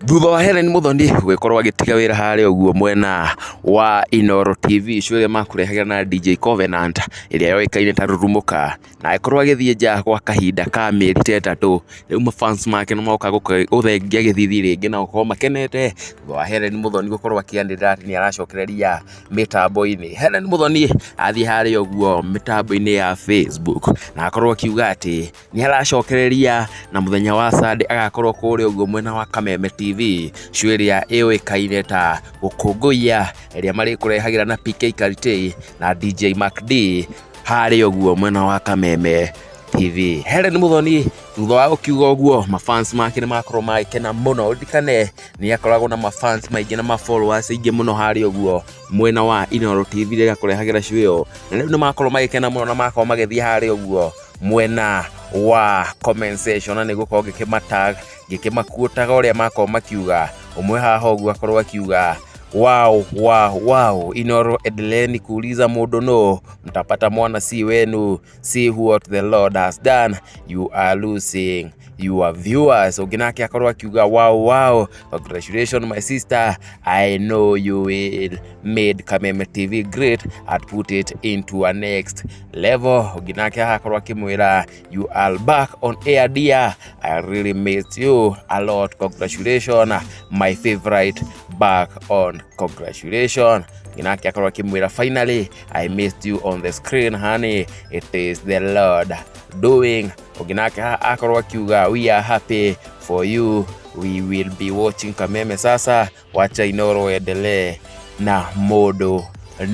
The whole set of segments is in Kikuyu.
Thutha wa Hellen Muthoni gũgĩkorwo agĩtiga wĩra harĩa ũguo mwena wa Inooro TV, show ĩrĩa makũrehagĩra na DJ Covenant ĩrĩa yoĩkaine ta Rurumũka, na agĩkorwo agĩthiĩ nja gwa kahinda ka mĩeri ta 3. Rĩu mafans make nĩ moka gũthengia gĩthithi rĩngĩ na gũkorwo makenete thutha wa Hellen Muthoni gũkorwo akĩanĩrĩra atĩ nĩ aracokereria mĩtambo-inĩ. Hellen Muthoni athiĩ harĩa ũguo mĩtambo-inĩ ya Facebook na akorwo akiuga atĩ nĩ aracokereria na mũthenya wa Sunday agakorwo kũrĩa ũguo mwena wa Kameme TV, show ĩrĩa ĩũĩkaine ta Gũkũngũiya, ĩrĩa marĩkũrehagĩra na PK Karitei na DJ Mac D harĩa ũguo mwena wa Kameme TV. Hellen Muthoni thutha wa gũkiuga ũguo, mafans make nĩ makorwo magĩkena mũno. Ũririkane nĩ akoragwo na mafans maingĩ na mafollowers aingĩ mũno harĩa ũguo mwena wa Inooro TV rĩrĩa akũrehagĩra show ĩyo, na rĩu nĩ makorwo magĩkena mũno na makorwo magĩthiĩ harĩa ũguo mwena wa comment section na nĩgũkorwo ngĩkĩmatag ngĩkĩmakuotaga ũrĩa makorwo makiuga. Ũmwe haha ũguo akorwo akiuga, "Wow, wow, wow, Inooro, endeleeni kuuliza mũndũ no mtapata mwana si wenu. See what the Lord has done, you are losing your viewers." Ũngĩ nake akorwo akiuga, "Wow, wow, congratulations, my sister. I know you will made Kameme TV great and put it into a next level." Ũngĩ nake akorwo akĩmwĩra, "You are back on air, dear. I really missed you a lot. Congratulations, my favorite, back on. Congratulations." Ũngĩ nake akorwo akĩmwĩra, "Finally, I missed you on the screen, honey. It is the Lord doing." Ũngĩ nake akorwo akiuga, "We are happy for you. We will be watching Kameme sasa. Wacha Inooro endelee na mũndũ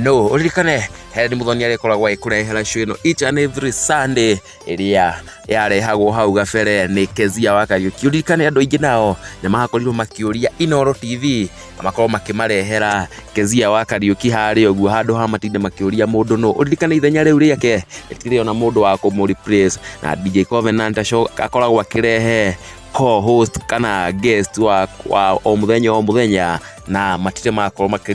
no." Ũririkane Hellen Muthoni arĩkoragwo agĩkũrehera show ĩno each and every Sunday, ĩrĩa yarehagwo hau gabere nĩ Kezia wa Kariũki. Ũririkane andũ aingĩ nao nĩ makorirwo makĩũria Inooro TV na makorwo makĩmarehera Kezia wa Kariũki harĩa ũguo, handũ ha matinde makĩũria mũndũ no. Ũririkane ithenya rĩu rĩake rĩtirĩ ona mũndũ wa kũmũ replace, na DJ Covenant akoragwo akĩrehe co-host kana guest wa o mũthenya o mũthenya na matirĩ makorwo makĩ